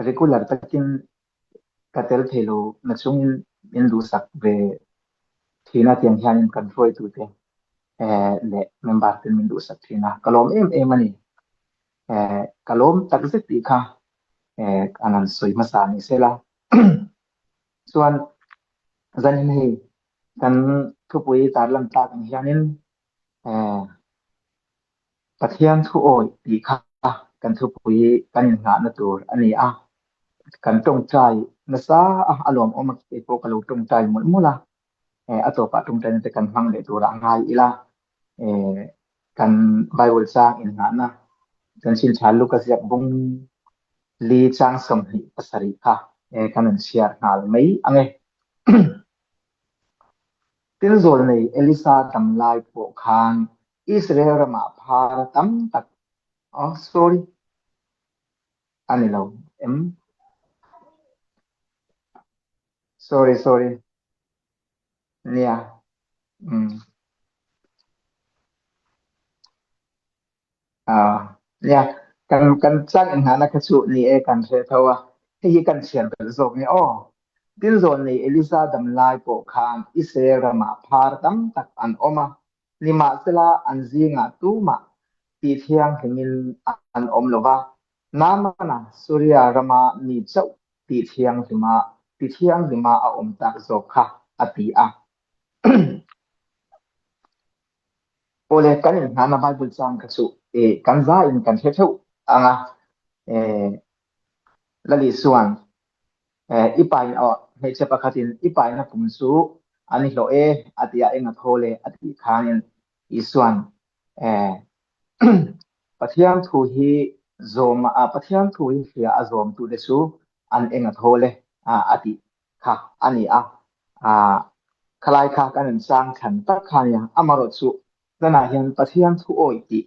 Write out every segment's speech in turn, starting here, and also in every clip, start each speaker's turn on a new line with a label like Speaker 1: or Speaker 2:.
Speaker 1: Regular takin ka tel thei lo na chungin min duhsak ve thin a tiang hianin kan hruaitute leh member ten min duhsak thin a, ka lawm em em a ni. Ka lawm tak zet tih kha an han sawi hmasa ni se la. Chuan zanin hei kan thupui tarlan tlak ang hianin Pathian thu awih tih kha kan thupui kan innghahna tur a ni a, kan tawngtai nasa a, a lawmawm a, kei pawh ka lo tawngtai mawlh mawlh a, a tawpah tawngtaina te kan hmang leh turah ngai ila, kan Bible chang innghahna chanchin tha Luka ziak bung li chang 27 kha kan rawn chhiar nghal mai ang e. Tin zawlnei Elisa dam lai pawh khan Israel ramah phar tam tak oh sorry a ni lo em? Sorry sorry nia um ah nia kan kan chang inghahna kha chu ni e kan hre tho a hei hi kan chhiar belh zawk nge aw Tin zawlnei Elisa dam lai pawh khan Israel ramah phar tam tak an awm a Nimahsela, an zingah tumah tih thianghlimin an awm lo va, Naamana Suria rama mi chauh tih thianghlima ti thianghlima a awm tak zawk kha, a ti a. Awle, kan inhnana Bible chang kha chu kan zain kan hre theuh ang a, Lali chuan I pain aw, hmeichhe pakhatin i paina kum chu an i hlawh e a ti a, eng a thawl e a tih khanin Isua'n Pathian thu hi zawm a, Pathian thu hi hria a zawmtute chu an eng a thawl e a tih kha a ni a. Khalai kha kan insang thlan tak kha a nia. Amaherawhchu tunah hian Pathian thu awih tih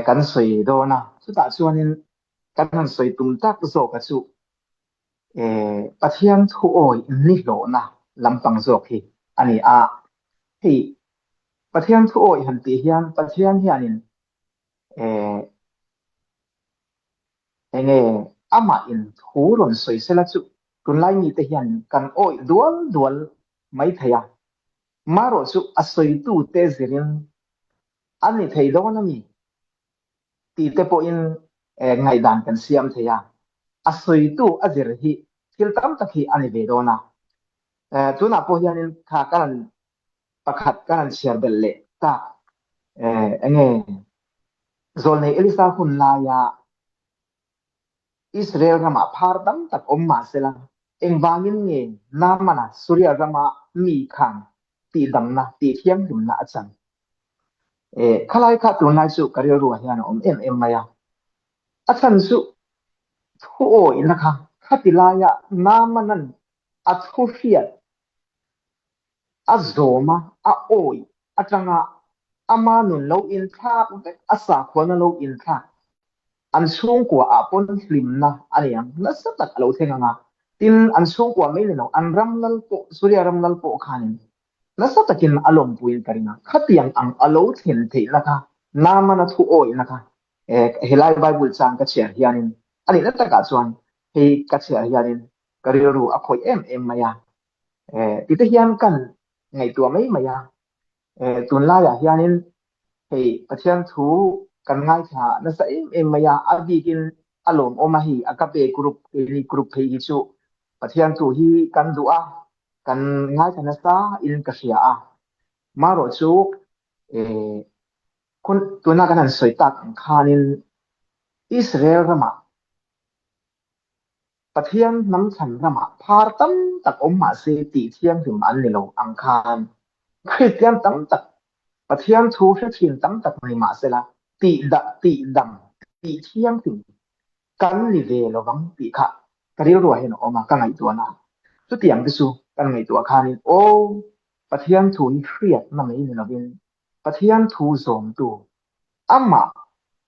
Speaker 1: kan sawi dawn a, chutah chuanin Kan han sawi tum tak zawk a chu Pathian thu awi nihlawhna lampang zawk hi a ni a. Hei Pathian thu awi han tih hian Pathian hianin enge amah in thu rawn sawi sela chu tunlai mite hian kan awih dual dual mai thei a. Marawh chu a sawitute zirin a ni thei dawn a ni. Tih te pawhin ngaihdan kan siam thei a, a sawitu a zir hi thil tam tak hi a ni ve dawn a. Tunah pawh hianin kha ka rawn pakhat ka rawn chhiar belh leh tak enge Zawlnei Elisa hun laia Israel ramah phar tam tak awm mah sela, engvangin nge Naamana Suria rama mi khan tihdamna, tihthianghlimna a chan? Khalai kha tunlai chu ka rilruah hian a awm em em mai a. A chhan chu thu awihna kha khati laia Naamana'n a thu hriat a zawm a, a awih atanga ama nun lo inthlak vek, a sakhuana lo inthlak, an chhungkua ah pawn hlimna a ni ang, nasa tak a lo thleng ang a, tin an chhungkua mai ni lo, an ram lal pawh, Suria ram lal pawh khanin nasa takin a lawmpuiin ka ring a, khatiang ang a lo thlen theihna kha, Naamana thu awihna kha, helai Bible chang ka chhiar hianin, a nihna takah chuan hei ka chhiar hianin ka rilru a khawih em em mai a. Tite hian kan ngaihtuah mai mai a, tunlaiah hianin hei Pathian thu kan ngaithla nasa em em mai a, a bikin a lawmawm a hei Agape group keini group phei hi chu Pathian thu hi kan duh a, kan ngaithla nasa in ka hria a. Marawh chu tuna kan han sawi tak ang khanin Israel ramah Pathian hnam thlan ramah phar tam tak awm mah se tih thianghlim an ni lo ang khan Kristian tam tak Pathian thu hre thin tam tak ni mah sela tih dah tih dam tih thianghlim kan ni ve lo vang tih kha ka rilruah hian a awm a, ka ngaihtuahna chutiang te chu kan ngaihtuah khanin aw Pathian thu hi hriatna mai ni lovin Pathian thu zawmtu Amah,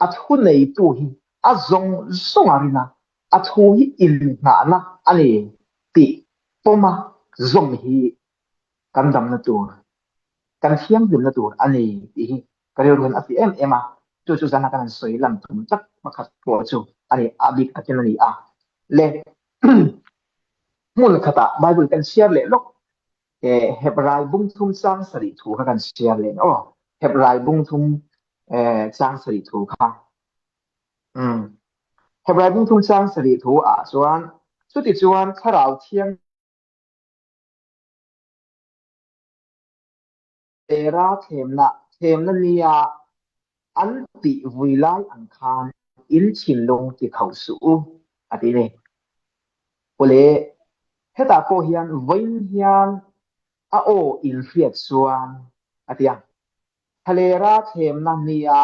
Speaker 1: a thu neitu hi a zawng zawng a rin a, a thu hi inngahna a ni tih pawma zawm hi kan damna tur, kan thianghlimna tur a ni tih hi ka rilru hian a ti em em a, chu chu zana kan han sawi lan tum tak pakhat pawh chu a ni, a bik takin a ni a. Le hmun khatah Bible kan chhiar leh lawk Hebrai bung thum chang sarih thu kha kan chhiar leh aw. Hebrai bung thum chang sarih thu kha. Hebrai bung thum chang sarih thu ah chuan chutichuan Thlarau Thiang Tera thlemna thlemna nia an tih vui lai ang khan in thinlung ti khauh suh u, a ti ni. Pawle, hetah pawh hian vawiin hian a aw in hriat chuan, a ti a. Thalera thlemna nia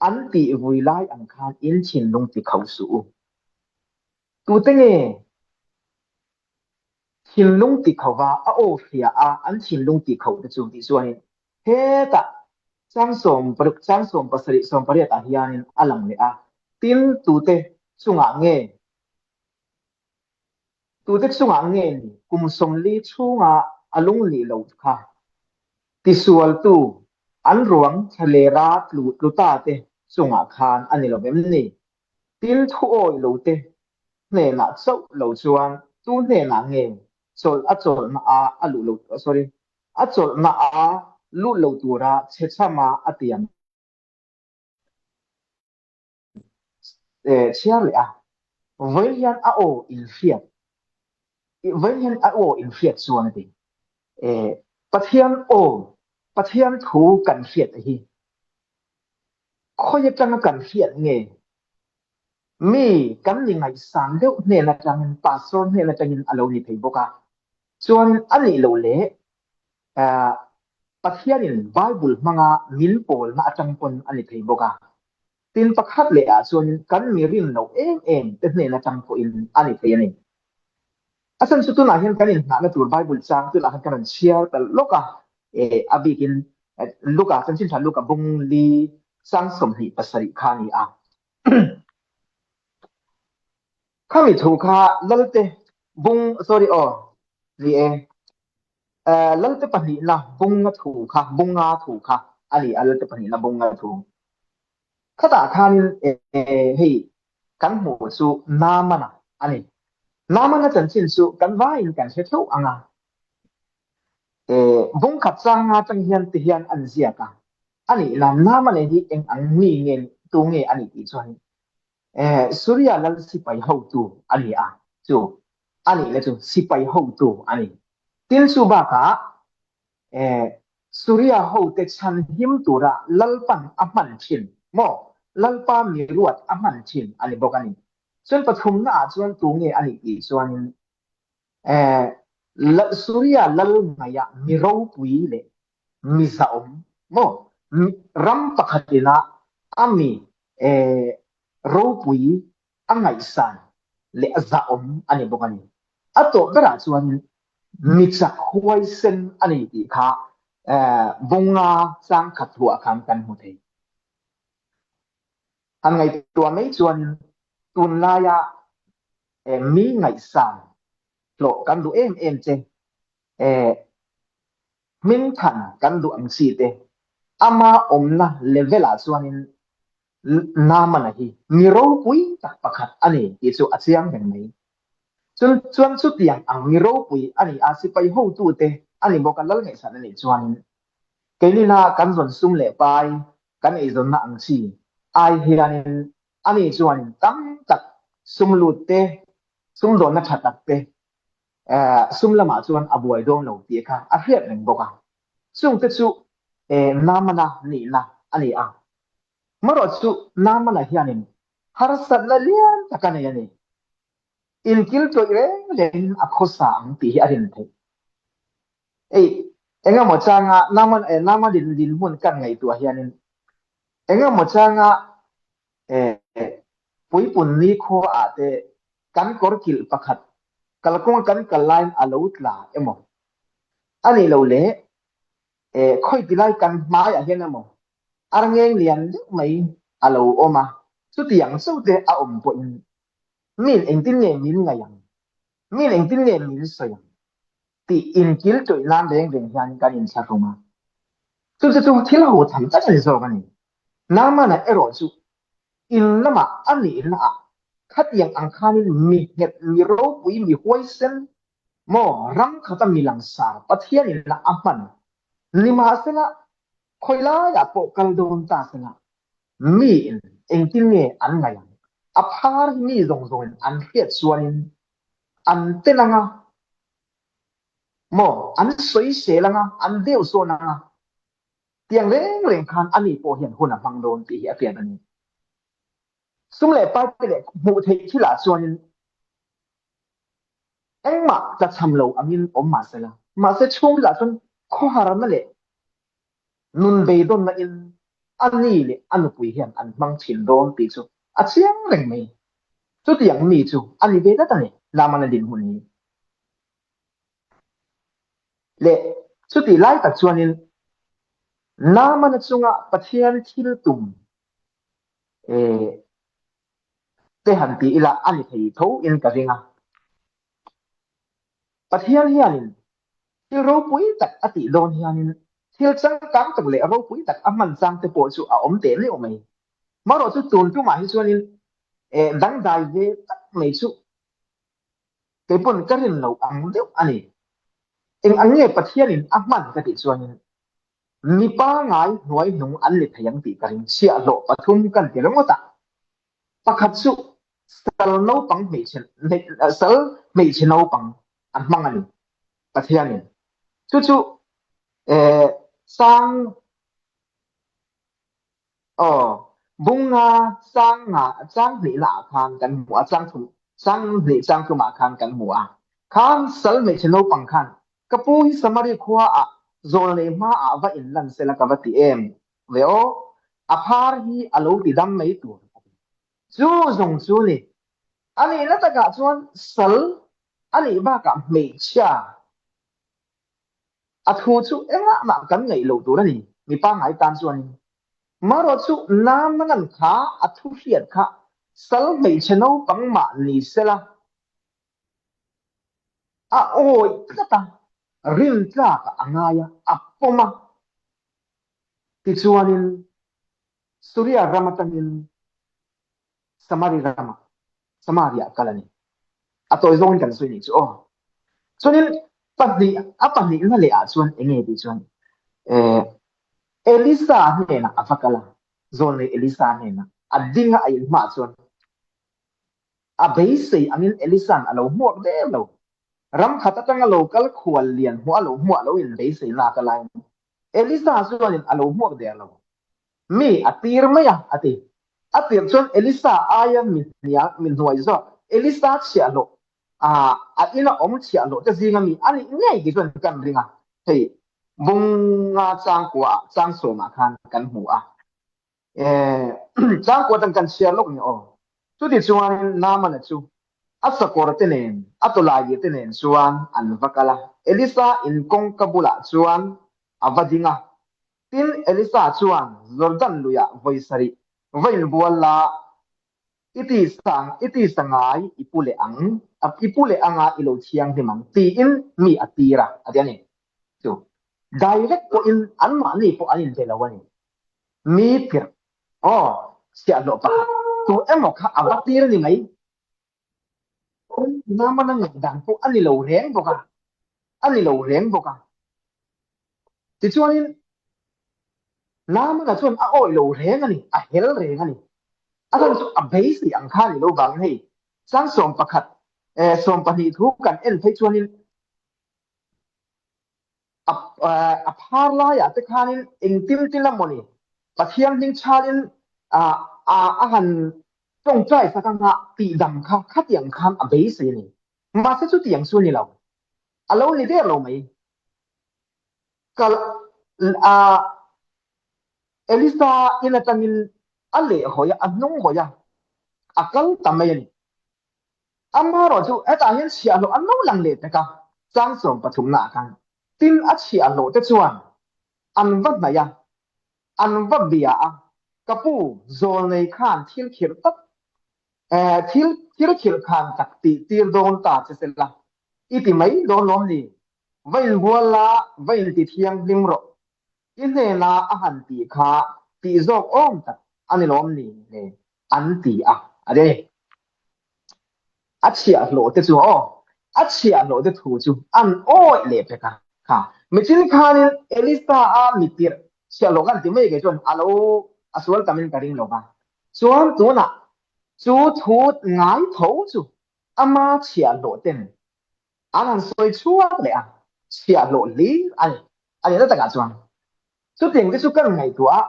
Speaker 1: an tih vui lai ang khan in thinlung ti khauh suh u. Tute nge Thinlung ti kho va a aw hria a an thinlung ti kho te chu tih chuanin hetah chang 16 chang 17 18 ah hianin a lang leh a. Tin, tute chungah nge tute chungah nge ni kum 40 chhunga a lung nih loh kha tisualtu an ruang thlalera tlu tlu ta te chungah khan a ni lo vem ni? Tin, thu awih lo te hnenah chauh lo chuan tu hnenah nge chawlh a chawlhna a a luh lo sorry a chawlhna a lut lo tura chhechhama a tiam chhiar leh a, vawiin hian a aw inhriat vawiin hian a aw inhriat chuan a ti. Pathian aw Pathian thu kan hriat hi khawi atanga kan hriat nge Mi kan ni ngaihsan deuh hnen atangin pastor hnen atangin a lo ni thei bawk a. Chuan a nih loh leh Pathianin Bible hmanga min pawlna atang pawn a ni thei bawk a. Tin pakhat leh ah chuanin kan mi rin loh em em te hnen atang pawhin a ni thei a ni. A chhan chu tunah hian kan inhnahna tur Bible chang tunah khan kan rawn chhiar ta lawk a, a bikin Luka chanchin tha Luka bung li chang 27 kha a ni a. Khami thu kha Lalte bung sorry aw ni e Lalte pahnihna bunga thu kha bunga thu kha a ni a Lalte pahnihna bunga thu. Khatah khanin hei kan hmuh chu Naamana a ni. Naamana chanchin chu kan vaiin kan hre theuh ang a. Bung khat changa atang hian ti hian an ziak a. A nih na Naamana hi eng ang mi nge tu nge a nih tih chuan Suria lal sipai hotu a ni a, chu a nihna chu sipai hotu a ni. Tin chu bakah Suria hote chhan him tura Lalpan a hman thin maw? Lalpa mi ruat a hman thin a ni bawk a ni. Chuan pathumna ah chuan tu nge a nih tih chuanin Suria lal ngaihah mi ropui leh mi zahawm maw? Ram pakhat ina a mi ropui a ngaihsan leh a zahawm a ni bawk a ni. A tawp berah chuan mi chak huaisen a ni tih kha bunga changkhat thuah khan kan hmu thei. Han ngaihtuah mai chuan tunlaia mi ngaihsan hlawh kan duh em em che, hmingthan kan duh ang chi te, ama awmna level ah chuanin Naamana hi mi ropui tak pakhat a ni tih chu a chiang reng mai. Chun chuan chutiang ang mi ropui a ni a, sipai hotute a ni bawk a, lal ngaihsan a nih chuanin keinina kan zawn sum leh pai kan eizawnna ang chi ai hianin ani chuanin tam tak sum lut te, sumdawnna tha tak te sum lamah chuan a buai dawn lo tih kha a hriat reng bawk a. Chungte chu Naamana nihna a ni a. Marawh chu Naamana hianin harsatna lian tak a nei a ni. Inkil tawih reng rengin a khawsa ang tih hi a rin theih. Ei, engemaw changa Naaman, Naaman dinhmun kan ngaihtuah hianin engemaw changa puipun nikhua ah te kan kawr kilh pakhat kalkawnga kan kal laiin a lo tla emaw a nih loh leh khawi ti lai kan hmaiah hian emaw arngeng lian deuh mai a lo awm a, chutiang chauh te a awm pawhin min engtin nge min ngaih ang, min engtin nge min sawi ang tih inkil tawih nan reng reng hian kan inthlahrung a. Chu chu chu thil ho tham tak a ni zawk a ni. Nangmana erawh chu in lamah a nihna ah. Khatiang ang khanin mi nghet, mi ropui, mi huaisen maw ram khata mi langsar Pathianin a hman nimahsela khawi laiah pawh kal dawn ta sela miin engtin nge an ngaih ang? A phar hi mi zawng zawngin an hriat chuanin an tel anga maw an sawisel anga an deuh sawn anga tiang reng reng khan ani pawh hian hun a hmang dawn tih hi a hriat a ni. Sum leh pai te leh hmuh theih thilah chuanin engmah tlachham lo angin awm mah sela, mahse chhungrilah chuan khawharna leh nun beidawnna in a ni leh a nupui hian an hmang thin dawn tih chu a chiang reng mai. Chutiang mi chu a ni ve tlat a ni, Lamana dinhmun hi. Leh chutih lai tak chuanin Lamana chunga Pathian thil tum te han ti ila a ni thei tho in ka ring a. Pathian hianin thil ropui tak a tih dawn hianin thil changkang tak leh ropui tak a hman chang te pawh chu a awm teh meuh mai. Marawh chu tun tumah hi chuanin dangdai ve tak mai chu kei pawn ka rin lo ang deuh a ni. Eng ang nge Pathianin a hman ka tih chuanin Mi pangai hnuai hnung an ni thei ang tih ka ring. Chhiahhlawh pathum kan ti ringawt a. Pakhat chu sal naupang hmeichhe sal hmeichhe naupang a hmang a ni Pathianin. Chu chu sang Aw, bunga chang nga chang hnihna ah khan kan hmu a, chang thum chang hnih chang thum ah khan kan hmu a. Khan sal hmeichhe naupang khan ka pu hi Samari khua ah zawl nei hma ah va in lan sela ka va ti em ve aw, a phar hi a lo ti dam mai tur a ti. Chu zawng chu ni. A nihna takah chuan sal a nih bakah hmeichhia A thu chu engah mah kan ngaih loh tur a ni, mi pangngai tan chuanin. Marawh chu Namanan kha a thu hriat kha sal hmeichhe naupang mah ni sela a awih tlat a, rintlakah a ngai a, a pawm a. Tichuanin Suria ram atangin Samari ramah Samaria a kal a ni. A tawi zawngin kan sawi nih chu aw. Chuanin pahnih a pahnihna leh ah chuan enge tih chuan eh Elisa hnenah a va kal a, zawlnei Elisa hnenah a ding a a inhmah chuan a beisei angin Elisa'n a lo hmuak der lo. Ram khat atanga lo kal khual lian hmuh a lo hmuah lo in beisei lak a laiin Elisa chuanin a lo hmuak der lo. Mi a tir mai a, a ti. A tirh chuan Elisa aia mi hnial, mi hnuai zawk, Elisa chhiahhlawh, ah, a ina awm chhiahhlawh te zinga mi a nih ngei tih chuan kan ring a. Hei, bunga changkua ah, changsawmah khan kan hmu a. Eh, changkua atang kan chhiar lawk ni aw. Chuti chuan Naamana chu a sakawr te nen, a tawlailir te nen chuan an va kal a. Elisa in kawngka bulah chuan a va ding a. Tin, Elisa chuan Jordan luiah vawi sarih va inbual la, i tisa, i tisa ngai i pu leh ang, i pu leh anga i lo thianghlim ang, tiin mi a tir a, a ti a ni. Chu direct pawhin anmahni pawh an inbe lo a ni. Mi tirh, aw, chhiahhlawh pakhat, tu emaw kha a va tir a ni mai. Namana ngaihdan pawh a ni lo reng bawk a, a ni lo reng bawk a. Tichuanin Namana chuan a awih lo reng a ni, a hel reng a ni. A chhan chu a beisei ang kha a ni lo vangin hei Sangsawm pakhat, 12 thu kan en phei chuanin A a phar laiah te khanin engtin tin a mawni Pathian hming chhalin a a a han tawngtai sak anga tihdam kha khatiang khan a beisei a ni. Mahse chutiang chu a ni lo. A lo ni der lo mai. Kal a Elisa in atangin a lehhawi a, a hnung hawi a, a kal ta mai a ni. Amaherawh chu hetah hian chhiahhlawh an lo lang leh pek a, chang sawmpathumnaah khan tin a chhiahhlawh te chuan an va hnaih a, an va bia a, Ka pu, zawlnei khan thil khirh tak, thil thil khirh khan tak tih tir dawn ta che sela, i ti mai dawn lawm ni? Va inbual la, va inti thianghlim rawh, i hnena a han tih kha tih zawk awm tak a ni lawm ni le? an ti a, a ti. A chhiahhlawh te chu aw, a chhiahhlawh te thu chu an awih leh pek a. Kha michin khanin Elisa a mitirh chhiahhlawh kan ti mai kei chuan a lo a sual tamin ka ring lo va. Chuan tunah chu thu ngai tho chu ama chhiahhlawh ten an han sawi chhuak leh a, chhiahhlawh hlir a ni. A nihna takah chuan chutiang te chu kan ngaihtuah a,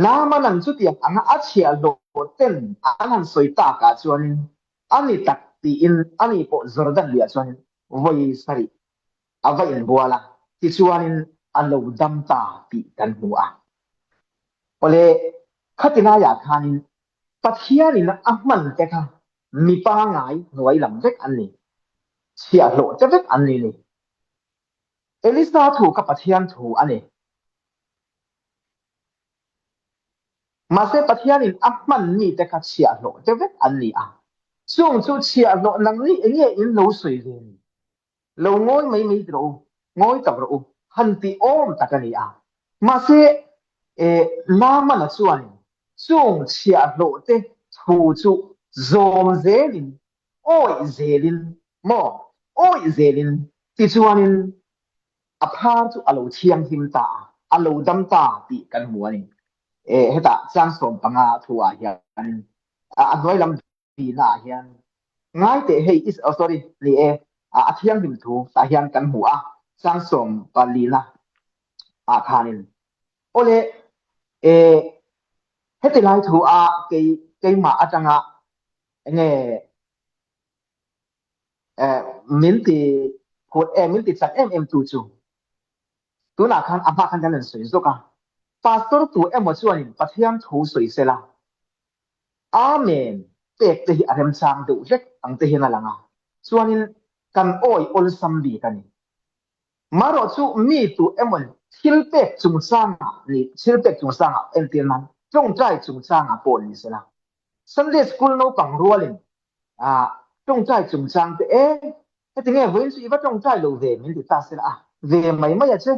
Speaker 1: Naaman an chutiang anga a chhiahhlawh ten an han sawi takah chuanin a ni tak tiin ani pawh Jordan luiah chuanin vawi sarih a va inbual a, tichuanin a lo dam ta tih kan hmu a. Awle, khati laiah khanin Pathianin a hman te kha mi pangai hnuai lam vek an ni, chhiahhlawh te vek an ni ni. Elisa thu kha Pathian thu a ni. Mahse Pathianin a hman mite kha chhiahhlawh te vek an ni a. Chung chu chhiahhlawh nangni enge in lo sawi ve ni? Lo ngawi mai mai rawh u, ngawi tak rawh u, han tih awm tak a ni a. Mahse Naamana chuanin chung chhiahhlawh te thu chu zawm zelin, awih zelin maw, awih zelin tichuanin a phar chu a lo thianghlim ta a, a lo dam ta tih kan hmu a ni. Hetah chang 15 thu ah hianin a hnuai lam bihna ah hian ngai teh hei is oh sorry ni e a thianghlim thu tah hian kan hmu a, chang 14 na ah khanin awle heti lai thu a kei keimah atanga enge min ti phut em min ti chak em em tu chu tunah khan a hma khan kan rawn sawi zawk a, pastor tu emaw chuanin Pathian thu sawi sela Amen pek te hi a remchang deuh hlek ang te hian a lang a, chuanin kan awi awlsam bik a ni. Marawh chu mi tu emaw thil pek chungchangah ni thil pek chungchangah entir nan tawngtai chungchangah pawh ni sela Sunday school naupang rualin tawngtai chungchang te e heti nge vawiin chu i va tawngtai lo ve min ti ta sela a ve mai mai a che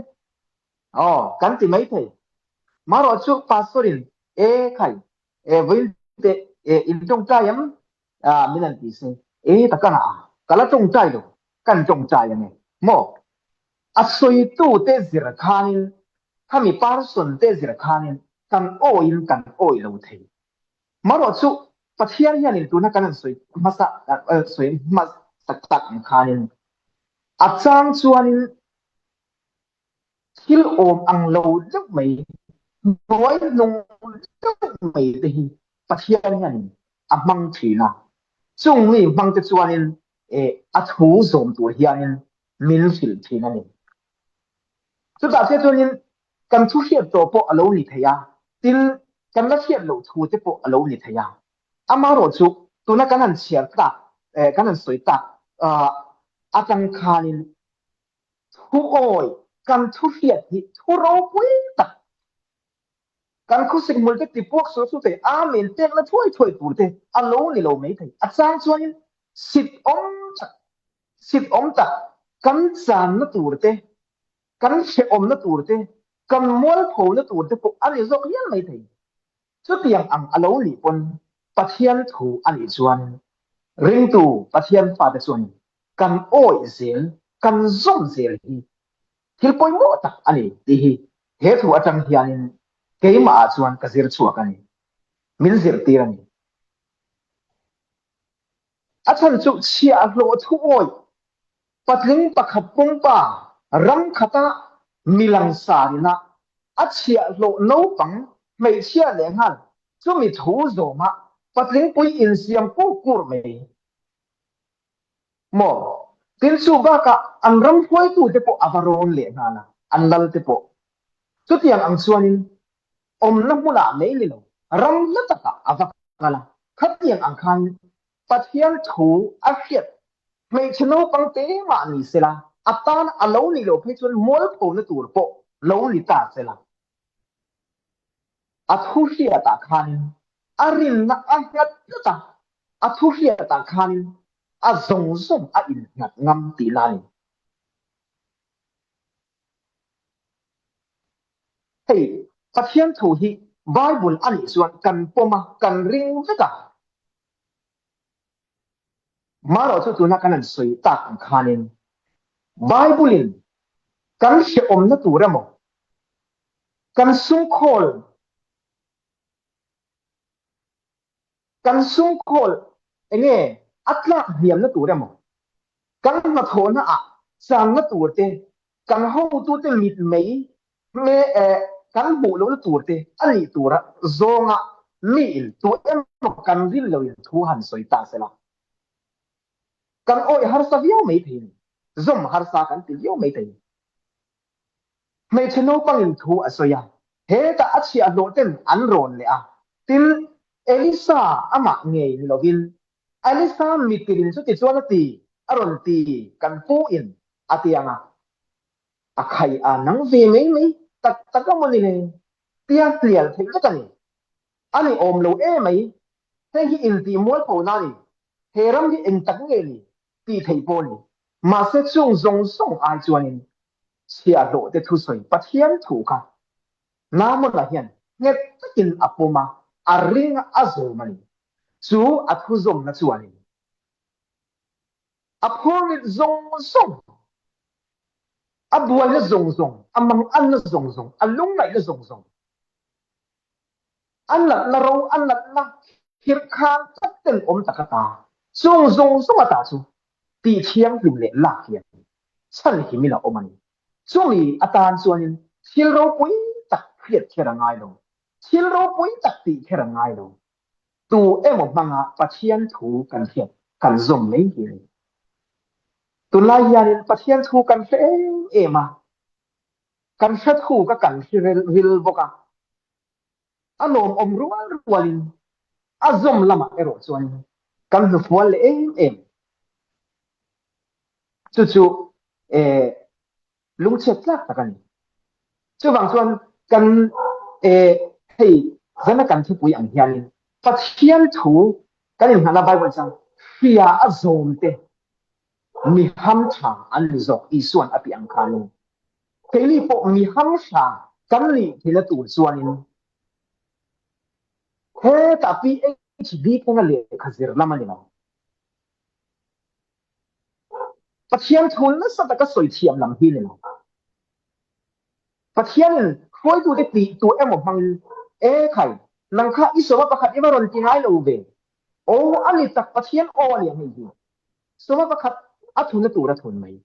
Speaker 1: aw kan ti mai thei marawh chu pastor in e khai e vawiin te e in tawngtai em min an ti se e takana a ka la tawngtai lo kan tawngtai ange maw a sawitu te zir khanin khami person te zir khanin kan awiin kan awi lo thei Marawh chu Pathian hianin tuna kan han sawi hmasa sawi hmasa tak ang khanin a chang chuanin thil awm ang lo deuh mai, hnuai hnung deuh mai te hi Pathian hianin a hmang thin a. Chung mi hmang te chuanin a thu zawm tur hianin min hrilh thin a ni. Chutah che chuanin kan thu hriat tawh pawh a lo ni thei a, tin, kan la hriat loh thu te pawh a lo ni thei a. Amaherawh chu tuna kan han chhiar tak, kan han sawi tak atang khanin thu awi, kan thu hriat hi thu ropui tak, kan khawsik hmul te tipuak sual su thei, Amen pekna thuai thuai tur te a lo ni lo mai thei. A chang chuanin sit awm tak, sit awm tak kan channa tur te, kan hrehawmna tur te, kan mualphona tur te pawh a ni zawk hial mai thei. Chutiang ang a lo nih pawn Pathian thu a nih chuan ringtu Pathian fate chuan kan awih zel, kan zawm zel hi thil pawimawh tak a ni tih hi he thu atang hianin keimahah chuan ka zir chhuak a ni, min zirtir a ni. A chhan chu chhiahhlawh thu awih patling pakhat pumpa ram khata mi langsar ina a chhiahhlawh naupang hmeichhia lehnghal chumi thu zawma patlingpui insiam kur kur mai maw? Tin chu bakah an ram hruaitute pawh a va rawn lehnghal a, an lal te pawh. Chutiang ang chuanin awmna hmunah mai ni lo, ram hla takah a va kal a. Khatiang ang khan Pathian thu a hriat hmeichhe naupang te mah ni sela, a tan a lo nih loh phei chuan mualphona tur pawh lo ni ta sela. A thu hriatah khanin a rinna a nghat tlat a, a thu hriatah khanin a zawng zawng a innghat ngam tihna a ni. Hei, Pathian thu hi Bible a nih chuan kan pawm a, kan ring vek a. Marawh chu tuna kan han sawi tak ang khanin Bible-in kan hrehawmna tur emaw, kan sumkhawl, kan sumkhawl enge a tlak hniamna tur emaw, kan hnathawhna ah channa tur te, kan hotute mitmei hme kan hmuh lohna tur te a nih tura zawnga miin tu emaw kan rin loin thu han sawi ta sela, kan awih harsa viau mai thei a ni. Zawm harsa kan ti viau mai thei. Hmeichhe naupangin thu a sawi a, hetah a chhiahhlawh ten an rawn leh a, tin, Elisa amah ngei ni lovin Elisa mitirin chuti chuan a ti, a rawn ti kan pu in a ti ang a, a khai a nang ve mai mai tak tak a maw ni le? Tia hlial theih vek a ni. A ni awm lo e mai, hei hi intih mualpho na a ni, he ram hi eng tak nge ni tih theih pawh a ni. Mahse chung zawng zawng ai chuanin chhiahhlawh te thusawi Pathian thu kha Naamona hian nghet takin a pawm a, a ring a, a zawm a ni. Chu a thuzawmna chuanin a phurrit zawng zawng, a buaina zawng zawng, a manganna zawng zawng, a lungngaihna zawng zawng, A natna ro, a natna khirhkhan tak ten awm tak ata, chung zawng zawng ata chu tih thianghlim leh lak hian chhanhimin a awm a ni. Chumi atan chuanin thil ropui tak hriat kher a ngai lo, thil ropui tak tih kher a ngai lo. Tu emaw hmanga Pathian thu kan hriat kan zawm mai hi a ni. Tunlai hianin Pathian thu kan hre em em a, kan hre thuk a kan hre ril bawk a. A lawmawm rual rualin a zawm lamah erawh chuan kan hnufual leh em em. Chu chu lungchhiat tlak tak a ni. Chuvang chuan kan hei zana kan thupui ang hianin Pathian thu kan inngahna Bible chuan hria a zawm te mi hamtha an ni zawk Isuan a tih ang khanin keini pawh mi hamhra kan nih theihna tur chuanin hetah PHD thleng a lehkha zir lam a ni lo. Pathian thu nasa taka sawi thiam lam hi ni lo. Pathianin hruaitute tih tur emaw hmangin e khai nang kha i sawma pakhat i va rawn ti ngai lo ve. Aw a ni tak Pathian aw a ni ang hei hi. Sawma pakhat a thunna tur a thun mai.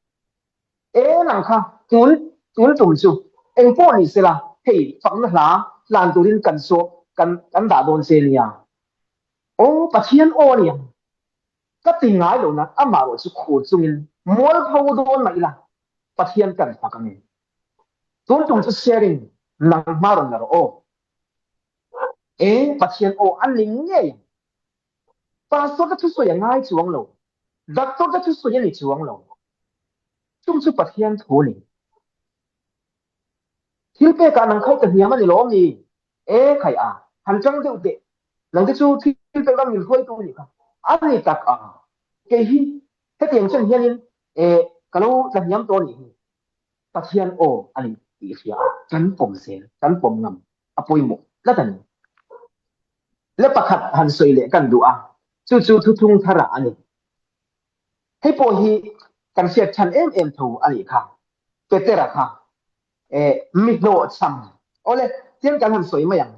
Speaker 1: E nang kha tun tun tum chu engpawh ni sela hei fakna hla hlan turin kan sawm kan kan dah dawn che nia. Aw Pathian aw a ni ang. Ka ti ngai lo nan amah erawh chu khur chungin mualpho dawn mah ila Pathian kan fak ang e. Tun tum chu sharing nang hma rawn la rawh aw. E Pathian aw a ni ngei ang. Pastor te thusawi a ngai chuang lo. Doctor te thusawi a ni chuang lo. Chung chu Pathian thu a ni. Thil pekah nang khai ka hniam a ni lawm ni? E khai a, han ṭang deuh teh. Nang te chu thil pek ram min hruaitu a nih kha. A ni tak a, kei hi hetiang chen hianin e ka lo tla hniam tawh a nih hi. Pathian aw a ni tih i hria a, kan pawm zel, kan pawm ngam a pawimawh tlat a ni. Le pakhat han sawi leh kan duh a, chu chu thuthung tharah a ni. Hei pawh hi kan hriat than em em tho a nih kha. Petera kha eh mi hlawhchham awle tiang kan han sawi mai ang.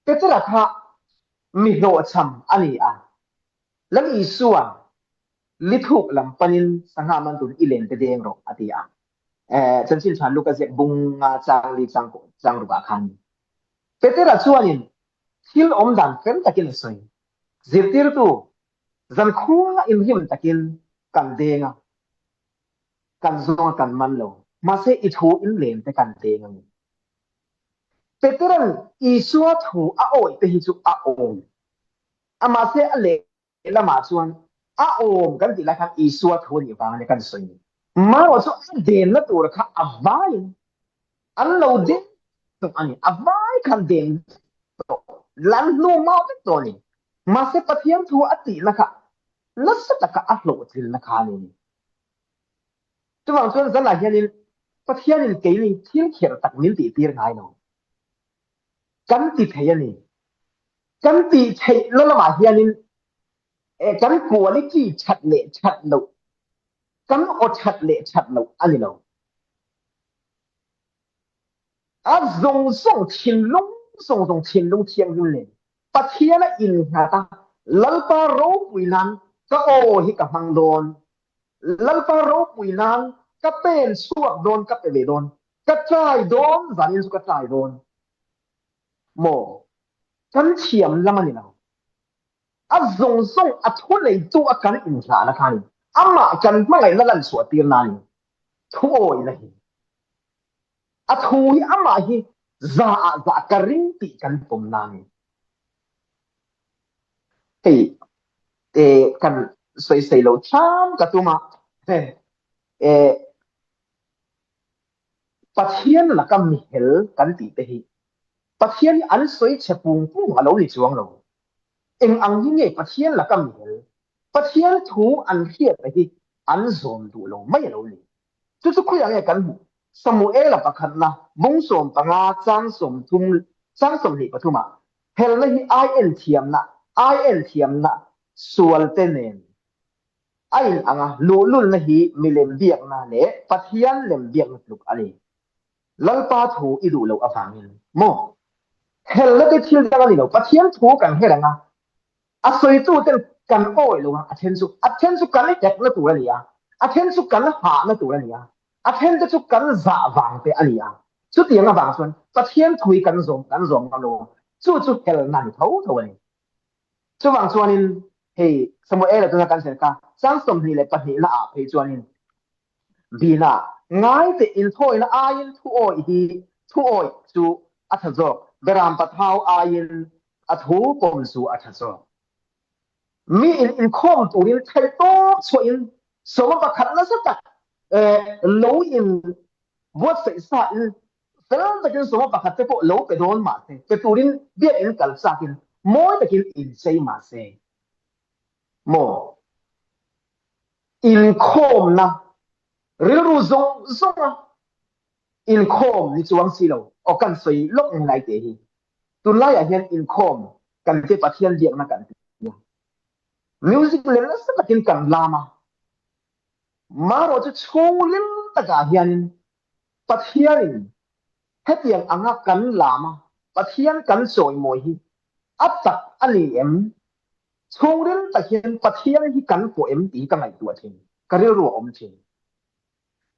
Speaker 1: Petera kha mi hlawhchham a ni a, Lal Isua lithuk lam panin sangha man tur i len te deng rawh a ti a. Eh chanchin tha Luka ziak bunga chang li chang chang rukah khan Petera chuanin thil awm dan fel takin a sawi. Zirtirtu zankhua inrim takin kan deng a, kan zawng a kan man lo. Mahse i thu in len te kan deng a ni. Petera'n Isua thu a awih te hi chu a awm a, mahse a leh lamah chuan a awm kan tih lai khan Isua thu a nih vang a ni kan sawi ni. Marawh chu a denna tur kha a vaiin an lo deng tawh a ni. A vai khan den tawh, lan hnu mau vek tawh a ni. Mahse Pathian thu a tihna kha nasa taka a hlawhtlinna kha a ni ni. Chuvang chuan zanah hianin Pathianin keini thil kherh tak min tihtir ngai lo. Kan ti thei a ni. Kan tih theihna lamah hianin. Kan quality that leh that loh, kan aw that leh that loh a ni lo. A zawng zawng thinlung zawng zawng thinlung thianghlim nen Pathian a innghat a, Lalpa ropui nan ka aw hi ka hmang dawn. Lalpa ropui nan ka pen chhuak dawn, ka pe ve dawn. Ka tlai dawn, zanin chu ka tlai dawn. Maw? Kan thiam lam a ni lo. A zawng zawng a thuneitu a kan inhlahna khanin amah kan hmangaihna lan chhuah tir nanin thuawihna hi a thu hi amah hi za ah za ka ring tih kan pawm nanin hei kan sawisei lo hram ka tum a Pathian laka mihel kan tih te hi Pathian hi an sawi chhe pung pung a lo ni chuang lo. Eng ang hi nge Pathian laka mihel? Pathian thu an hriatna hi an zawm duh lo mai a lo ni. Chu chu khawiah nge kan hmuh? Samuela pakhatna bung 15 chang 30 chang 23 ah helna hi ai en thiamna ai en thiamna sualte nen a in ang a, luhlulna hi milem biakna leh Pathian lem biakna tluk a ni. Lalpa thu i duh loh avangin maw? Helna te thil dang a ni lo. Pathian thu kan hre reng a, a sawitu ten kan awih lo a, a then chu a then chu kan hekna tur a ni a, a then chu kan hahna tur a ni a, a then te chu kan zah vang te a ni a. Chutiang avang chuan Pathian thu hi kan zawm kan zawm ngam lo a, chu chu helna ni tho tho a ni. Chuvang chuanin hei Samuela tuna kan sawi kha chang 22 na ah phei chuanin Bina ngai teh inthawina aiin thuawih hi thuawih chu a tha zawk, beram pathau aiin a thu pawm chu a tha zawk. Mi in inkhawm turin theihtawp chhuahin sawma pakhat nasa tak lo in buatsaih sa in fel takin sawma pakhat te pawh lo pe dawn mah se, pe turin biakinn kal chakin mawi takin inchei mah se maw? Inkhawmna rilru zawng zawnga inkhawm ni chuang si lo aw kan sawi lawk nge lai teh hi. Tunlaiah hian inkhawm kan te Pathian biakna kan ti a, music lem nasa takin kan lam a, marawh chu chhungril takah hianin Pathianin hetiang anga kan lam a, Pathian kan chawimawi hi a tak a ni em? Chhungril tak hian Pathian hi kan pawh em tih hi ka ngaihtuah thin, ka rilru a awm thin.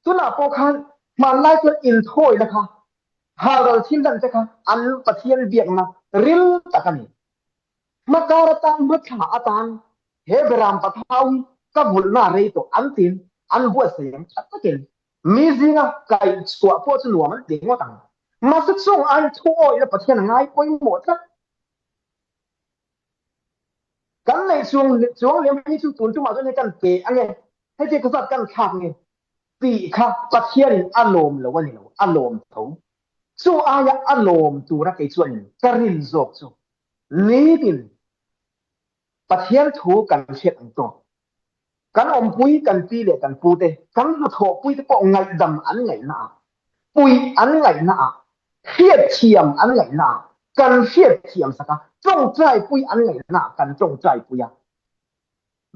Speaker 1: Tunah pawh khan hmanlai chuan inthawina kha, halral thil dan te kha an Pathian biakna ril tak a ni. Hmakar atan, hmathla atan he Beram Pathau hi ka vulhna rei tawh an tiin an buatsaih ang tha takin mi zinga kaih chhuah pawh chu nuam an ti ngawt ang. Mahse chung an thuawihna Pathian a ngai pawimawh tlat. Kan neih chuang chuang liam hi chu tun tumah chuan hei kan pe ange, hei te ka zat kan thlak nge tih kha Pathianin a lawm lo a ni lo, a lawm tho. Chu aia a lawm tura kei chuanin ka rin zawk chu nitin Pathian thu kan hriat ang tawk. Kan awmpui, kan pi leh kan pu te, kan hnathawhpui te pawh ngaihdam an ngaihna ah, puih an ngaihna ah, hriatthiam an ngaihna ah kan hriatthiam sak a, tawngtaipui an ngaihna ah kan tawngtaipui a,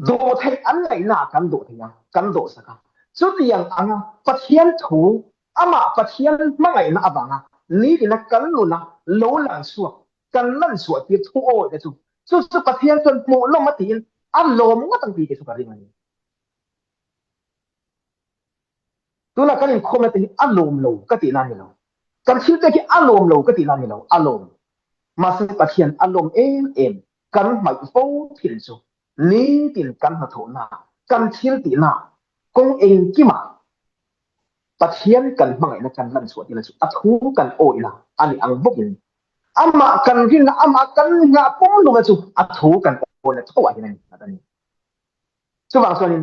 Speaker 1: dawhtheih an ngaihna ah kan dawhtheih a, kan dawhsak a. Chutiang anga Pathian thu, amah Pathian hmangaihna avanga nitina kan nuna lo lang chhuak kan lan chhuah tir thu awih te chu chu chu Pathian chuan hmuh lawm a tiin a lawm ngawt ang tih te chu ka ring a ni. Tunah kan inkhawmna te hi a lawm lo ka tihna a ni lo. Kan thil te khi a lawm lo ka tihna a ni lo, a lawm. Mahse Pathian a lawm em em kan hmaih fo thil chu nitin kan hnathawhna, kan thil tihna kawng engkimah Pathian kan hmangaihna kan lan chhuah tirna chu a thu kan awihna a ni ang bawkin amah kan rinna, amah kan nghah pumhlumna chu a thu kan awihna tho ah hian a ni nghat a ni. Chuvang chuanin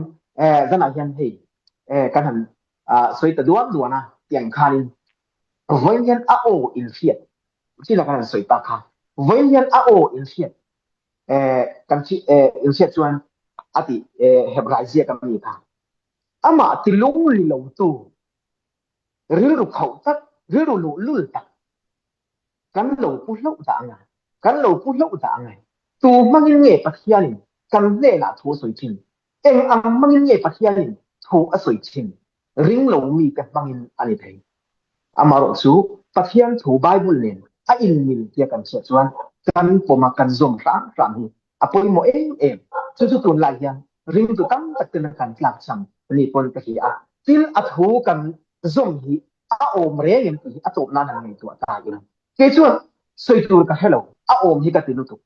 Speaker 1: zanah hian hei kan han sawi ta duan duan a tiang khanin vawiin hian a aw inhriat china kan han sawi tak kha vawiin hian a aw inhriat kan inhriat chuan a ti Hebrai ziak a mi kha Amah tilung ni lotu rilru khauh tak, rilru luhlul tak kan lo pu hlauh dah ang a, kan lo pu hlauh dah ang e. Tu hmangin nge Pathianin kan hnenah thu a sawi thin? Eng ang hmangin nge Pathianin thu a sawi thin? Ring lo mite hmangin a ni thei. Amaherawh chu Pathian thu Bible nen a inmil tia kan hriat chuan kan pawma kan zawm hram hram hi a pawimawh em em. Chu chu tunlai hian ringtu tam tak tena kan tlakchham ni pawn ka hria a. Tin, a thu kan zawm hi a awm reng em tih hi a tawp nan han ngaihtuah ta ila. Kei chuan sawi tur ka hre lo, a awm hi ka ti lutuk.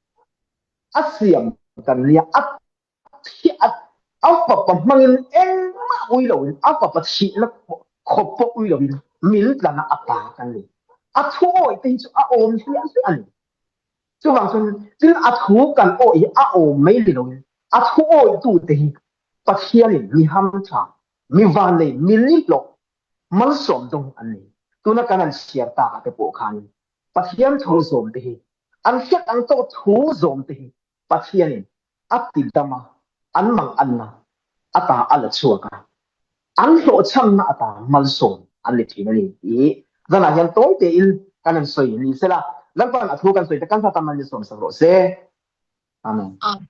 Speaker 1: A siam kan nia, a a fapa hmangin engmah ui loin, a fapa thihna khawp pawh ui loin min tlana a pa kan ni. A thu awih te hi chu a awm hliah hliah a ni. Chuvang chuan tin a thu kan awih hi a awm mai ni loin a thu awihtu te hi Pathianin mi hamtha, mi vannei, mi nihlawh malsawm dawng an ni. Tuna kan han chhiar takah te pawh khanin Pathian thu zawm te hi an hriat ang tawk thu zawm te hi Pathianin a ti dam a, an mang anna ata a la chhuak a, an hlawhchhamna ata malsawm an ni thin a ni tih hi zanah hian tawi tein kan han sawi ni sela, Lalpa'n a thu kan sawi te kan hla tam an ni sawm sak rawh se. Amen.
Speaker 2: Amen.